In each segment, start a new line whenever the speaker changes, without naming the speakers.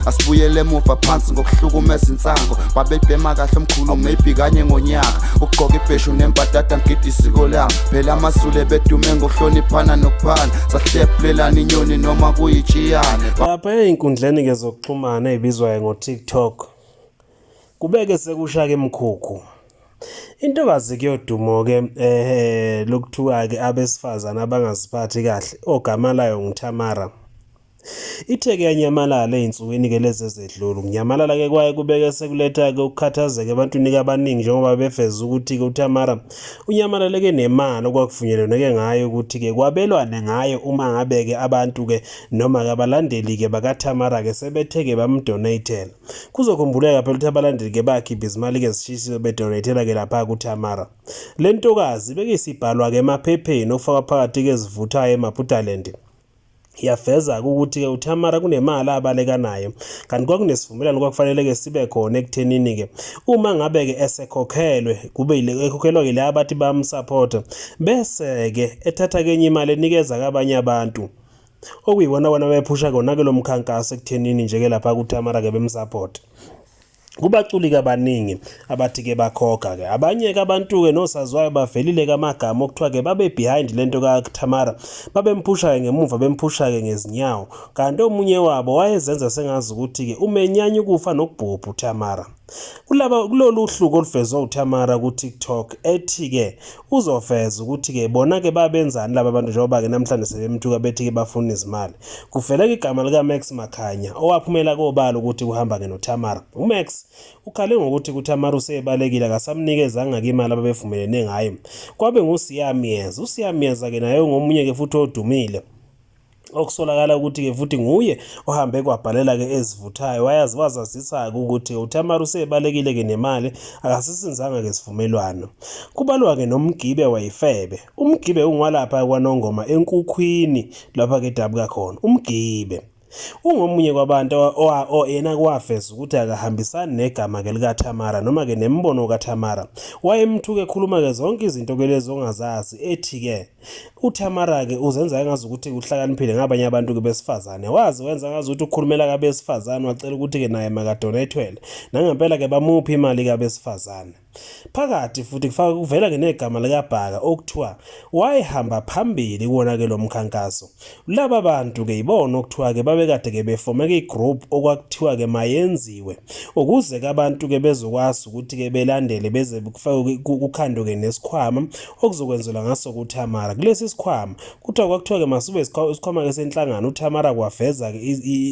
Asibuyele emuva phansi ngokuhlukumeza insango babebhema kahle omkhulu maybe kanye ngonyaka ugqoka ibheshu nembadada ngidi isiko lami phela amasule bedume ngokuhloniphana nokuphana sahlephulelana inyoni noma kuyijiyane
lapha einkundleni ke zokuxhumana ezibizwa ngo-TikTok kubeke sekushaka emkhukhu intokazi kuyodumo ke lokuthiwa ke abesifazana abangaziphathi kahle ogama layo nguTamara itheke yanyamalala einsukwini ke lezi ezedlula kunyamalala ke kwaye kubeke sekuletha ke ukukhathazeka ebantwini abaningi njengoba befeza ukuthi ke uTamara unyamalale ke nemali okwakuvunyelwane ngayo ukuthi ke kwabelwane ngayo uma ngabe ke abantu ke noma ke abalandeli ke bakaTamara ke sebetheke bamdonatela kuzokhumbuleka phela ukuthi abalandeli ke bakhipha izimali ke zishisiwe bedonatela ke lapha kuTamara lentokazi bekisibhalwa ke emaphepheni ofaka phakathi ke zivuthayo eMaputalandi yafeza ukuthi ke uTamara kunemali abaleka nayo kanti kwakunesivumelano kwakufanele ke sibe khona ekuthenini ke uma ngabe ke esekhokhelwe kube ile ekhokhelwa ke la bathi bamsupport bese ke ethatha kenye imali enikeza kabanye abantu okuyibona bona bephusha kona ke lo mkhankaso ekuthenini nje ke lapha kuTamara ke bemsupport kubaculi kabaningi abathi ke bakhokha ke abanye ke abantu ke nosazwayo bavelile kamagama okuthiwa ke babe behind lento kaTamara babemphusha ngemuva bemphusha ke ngezinyawo kanti omunye wabo wayezenza sengazi ukuthi ke umenyanya ukufa nokubhubha uTamara kulolu hluko oluvezwe uTamara ku TikTok ethi ke uzoveza ukuthi ke bona ke babenzani laba bantu njengoba ke namhlanje sebemthuka bethi ke bafuna izimali kuvela ke igama lika Max Makhanya owaphumela kobala ukuthi kuhamba ke noTamara uMax ukhale ngokuthi uTamara usebalekile akasamnikezanga ke imali ababevumelene ngayo kwabe nguSiyamiyeza uSiyamiyeza ke naye ngomunye ke futhi odumile okusolakala ukuthi ke futhi nguye ohambe kwabhalela ke ezivuthayo wazazisa ukuthi uTamara usebalekile ke nemali akasisinzanga ke sivumelwano kubalwa ke noMgibe wayifebe uMgibe ungwalapha kwaNongoma enkukhwini lapha ke dabuka khona uMgibe ungomunye kwabantu yena kwafeza ukuthi akahambisani negama ke likaTamara noma ke nembono kaTamara wayemthuke ekhuluma ke zonke izinto ke lezo ongazazi ethi ke uTamara ke uzenza engazi ukuthi uhlakaniphile ngabanye abantu ke besifazane wazi wenza ngazi ukuthi ukhulumela kabesifazane wacela ukuthi ke naye makadonatwele nangempela ke bamuphi imali kabesifazane phakathi futhi kufaka kuvela ke negama likaBhaka okuthiwa wayehamba phambili kuona ke lo mkhankaso laba bantu ke ibona okuthiwa ke babekade ke befomeka igroup okwakuthiwa ke mayenziwe ukuze ke abantu ke bezokwazi ukuthi ke belandele beze kufaka kukhando ke nesikhwama okuzokwenzelwa ngaso kuTamara kulesi sikhwama kuthiwa kwakuthiwa ke masube isikhwama ke senhlangano uTamara kwaveza ke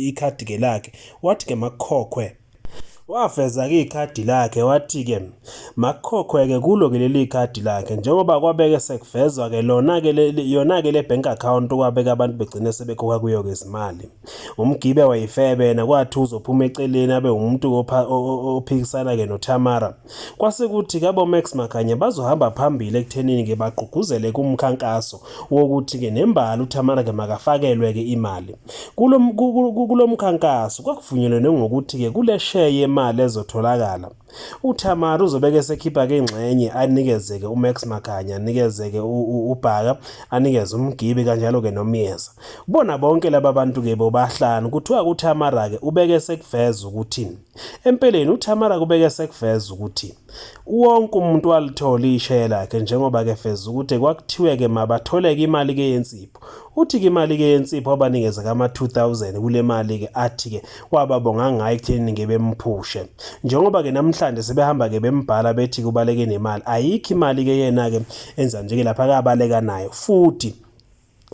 ikhadi ke lakhe wathi ke makukhokhwe wafeza ke ikhadi lakhe wathi ke makukhokhwe ke kulo ke leli khadi lakhe njengoba kwabeke sekuvezwa ke lona ke yona ke le bank account kwabeka abantu begcine sebekhokha kuyo ke izimali uMgibe wayifebe na kwathi uzophuma eceleni abe umuntu ophikisana ke noTamara kwase kuthi kabo Max Makhanya bazohamba phambili ekuthenini ke bagqugquzele kumkhankaso wokuthi ke nembali uTamara ke makafakelwe ke imali kulo mkhankaso kwakuvunyelwe ngokuthi ke kule share imali ezotholakala uTamara uzobeke sekhipha ke ingxenye anikeze ke uMax Makhanya anikeze ke uBhaka anikeze uMgibe kanjalo ke noMiyeza bona bonke laba bantu ke bobahlanu kuthiwa uTamara ke ubeke sekuveza ukuthi empeleni uTamara kubeke sekuveza ukuthi wonke umuntu walithola ishare lakhe njengoba ke feza ukuthi kwakuthiwe ke mabathole ke imali ke yensipho uthi ke imali ke yensipho abanikeza kama 2000 kule mali ke athi ke wababonga ngayo ekutheni ngebemphushe njengoba ke namhlanje sebehamba ke bembhala bethi kubaleke nemali ayikho imali ke yena ke enza nje ke lapha akabaleka nayo futhi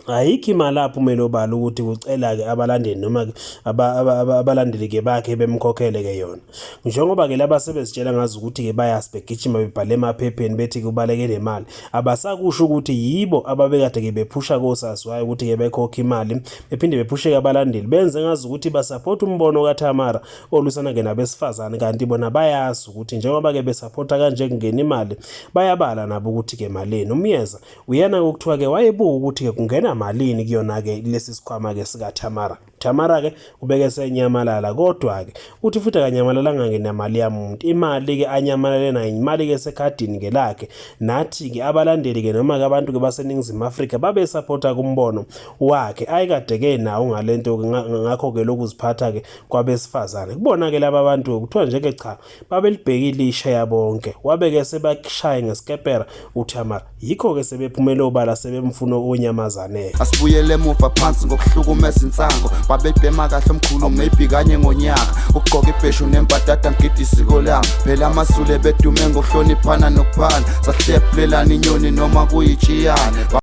ayikho imali aphumela obala ukuthi ucela ke abalandeli noma abalandeli ke bakhe bemkhokhele ke yona njengoba ke laba sebezitshela ngazi ukuthi ke bayasibhegijima bebhale emaphepheni bethi kubaleke nemali abasakusho ukuthi yibo ababekade ke bephusha kosaziwayo ukuthi ke bekhokha imali bephinde bephushe ke abalandeli benze ngazi ukuthi basupport umbono kaTamara olusana ke nabesifazane kanti bona bayazi ukuthi njengoba ke besupporta kanje kungena imali bayabala nabo ukuthi ke malini uMiyeza uyena ukuthiwa ke wayebuka ukuthi ke kungena malini kuyona ke lesi sikhwama ke sikaTamara Tamara-ke ubeke senyamalala, kodwa-ke uthi futhi akanyamalala ngemali yamuntu. Imali-ke anyamalale nayo imali-ke esekhadini-ke lakhe. Nathi-ke abalandeli-ke noma-ke abantu-ke baseNingizimu Afrika babesapota kumbono wakhe ayekade-ke nawo ngalento ngakho-ke lokuziphatha-ke kwabesifazane. Kubona-ke laba bantu kuthiwa nje-ke cha babelibhekile isheya bonke, wabe-ke sebashaya ngesikepera uTamara. Yikho-ke sebephumele obala sebemfuna onyamazane.
Asibuyele emuva phansi ngokuhlukumeza insango, babebhema kahle omkhulu maybe kanye ngonyaka. Ugqoka ibheshu nembadada ngidi isiko lami, phela amasule bedume ngokuhloniphana nokuphana. Sahlephulelana inyoni noma kuyitshiyane.